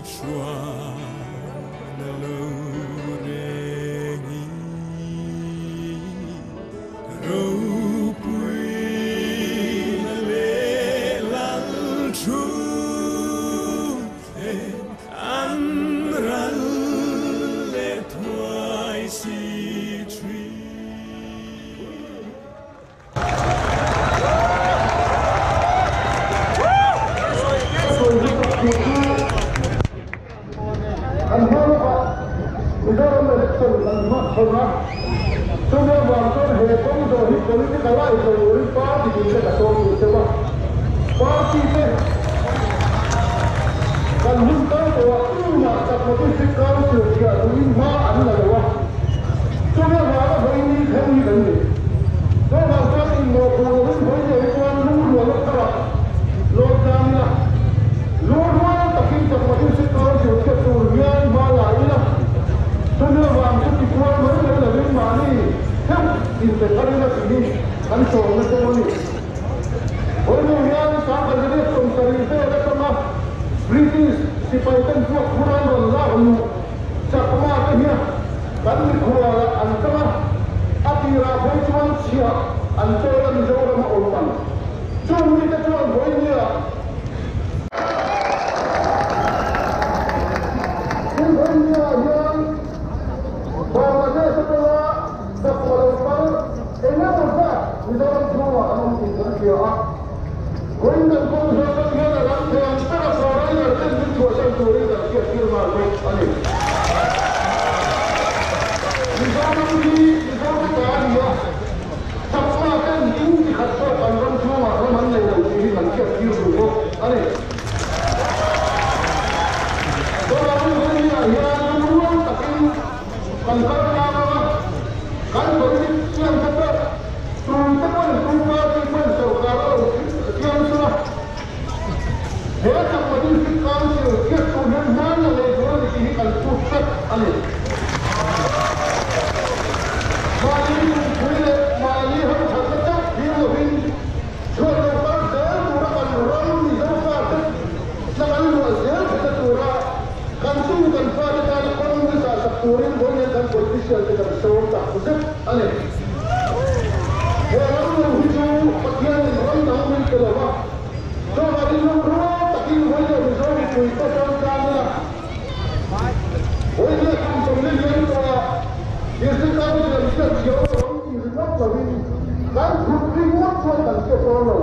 chuan a lo reng i ropuina leh lal thu thleng an ral leh thuai si thin. Kan hma lawkah Mizoram election kan hma chhawn a, chumi avang chuan he kawng zawh hi political a inlo turin party tin te ka sawm duh cheu a, party te kan hun kal tawhah tumah chakma district council thiah duhin hma an la lo a, chumi avanga vawi ni thleng hi kan ni. Chuvang chuan inmawhphuh lovin vawi leh hi chuan lungrualna tharah lawm tlang ila, lungrual takin chakma district council thiat tur hian hma la ila, chumi avang chu tikual mai mai lovin mahni theuh inpe thar ila tih hi kan sawmna cheu a ni. Vawi leh hian Sangkhat 70 vel atanga British sipai ten puak phur an rawn lak luh chakma te hian kan mikhualah an tang a, a tirah phei chuan chhiah an chawl a Mizoram a awm ang. Chung mite chuan vawinia Tin vawinia hian Bangladesh atanga chakma lo kal eng emaw zat Mizoram chhungah an awm tih kan hria a. Vawiin kan kawng zawh tak hian a lam thei ang bera foreigner ten min chhuahsan turin kan hriattir nghal bawk a ni. Mizoram hi Mizote ta a ni a, chakma ten in chi khat pawh kan ram chhungah ram an nei lo tih hi kan hriattir duh bawk a ni. Chuvangin vawiinah hian lungrual takin kan kal tlang ang a, kan politician te pawh Tute pawhin tu party pawhin sorkar a lo siam chu a, he Chakma District Council thiat tur hian hman la lei tur a ni tih hi kan phut tlat a ni. Mahni lungpui leh mahni hamthatna chauh thlir lovin chhuat lo kal zel tura kan ram Mizo fate tla kan luah zel thatna tura kan tu kan fate tana kawng nisa sak turin vawiin kan politician te kan sawm tak zet a ni. He ram lo hi chu Pathianin ram dang min pe lo va, chuvangin lungrual takin vawiin Mizo mipui te chuan tan ila, vawiin kum sawmli lian tawhah District Council an hriat thiam lo ang tih ringawt lovin kan thut ringawt chuan kan hriat dawn lo.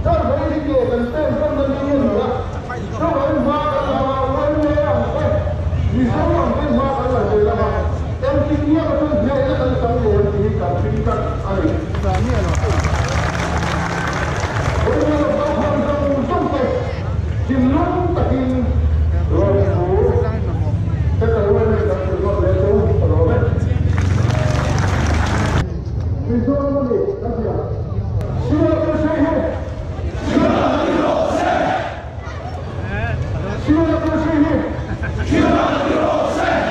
Chuan vawiin hi ke kan pen tawnna ni a ni a, chuvangin hma kan la a, YMA ang te, Mizo ang te hma kan la zel ang a, engtik nge ka chuan hnehna kan chang leh ang tih hi kan ring tlat a ni. Vawiin lo kal khawm zawng zawng te thinlung takin lawmthu Central YMA kan hrilh ngawt leh che u ka lawm e. Mizoram a ni kan ti ang. CRPC hi. CRPC hi.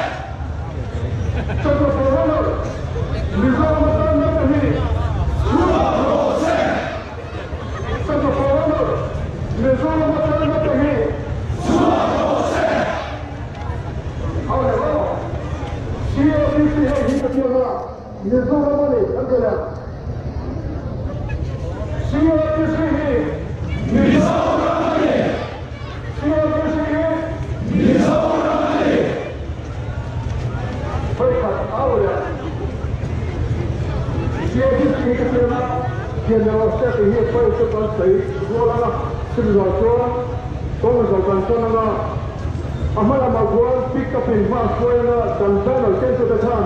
Central Foreigner Mizoram atan nata hi. Central Foreigner Mizoram atan nata hi. CRPC hei hi ka tiang a. Mizoram a ni kan ti leh. CRPC hi Mizoram a ni. CRPC hi Mizoram a ni. Vawikhat au leh CRPC hi ka tiang a, General Staff hi pawi chu kan sawi rual ang a, chumi zawh chuan kawng zawh kan chuan ang a, a hma lamah chuan pick up in hma hruai ang a, kan banner kentute khan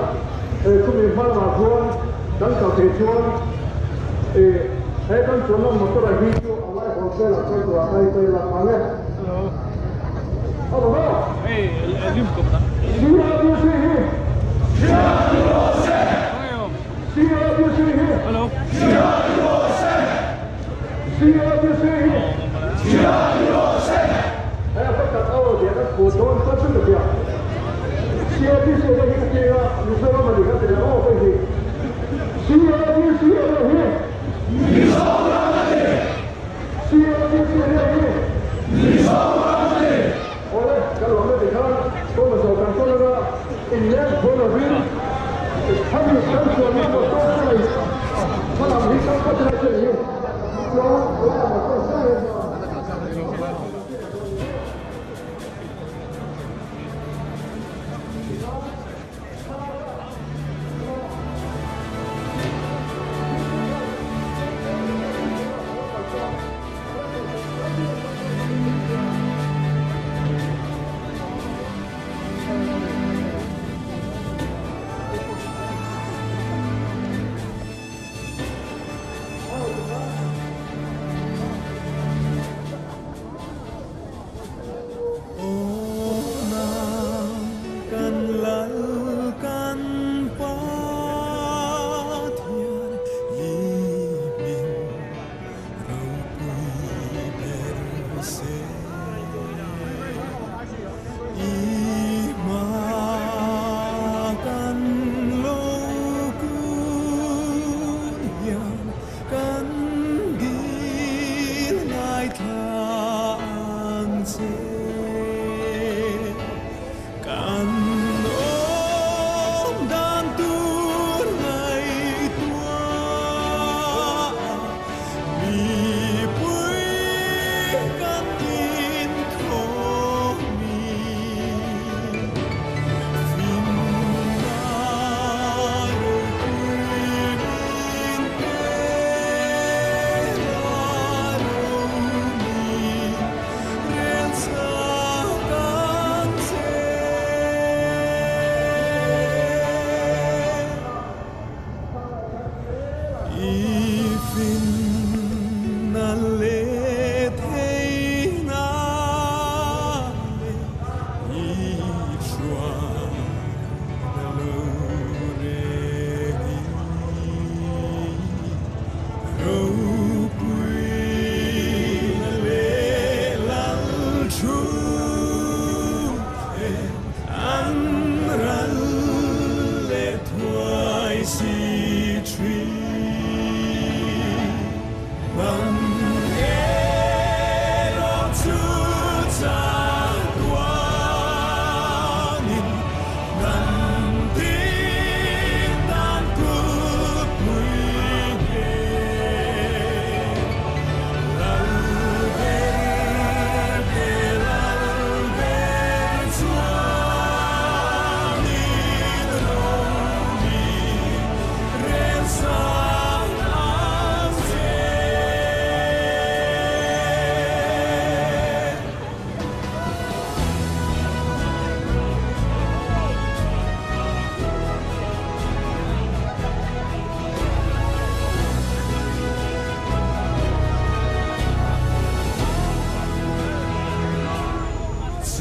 He chumi hma lamah chuan kan kal theih chuan ih he kan chuanna motor a hi chu a lai hawn velah chuan tura kai kai lak ang e. Hello. CRDC hi CRDC hi CRDC hi Hei a pakhat aw tih kan hmuh dawn chuan chu ka hria. CADC te hi ka ti a, Mizoram a ni ka ti leh aw hei hi. CADC te hi Mizoram a ni. CADC te hi Mizoram a ni. Awle, ka lawm e ti. Inleng phaw lovin hemi kan chuanna motor te leh hmalam hi kan khaw tilai te hi chuan motor te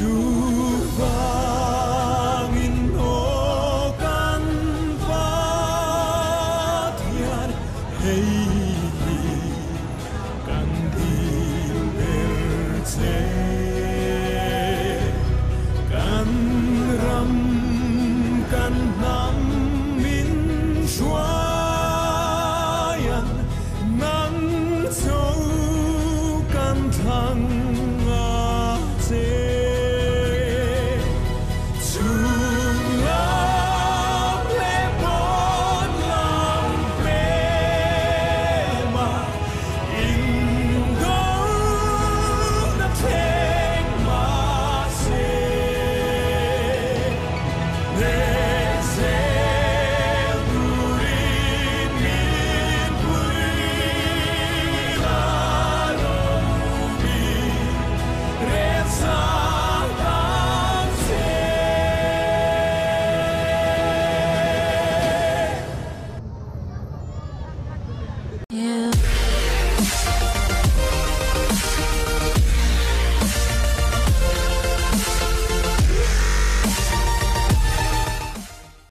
Chu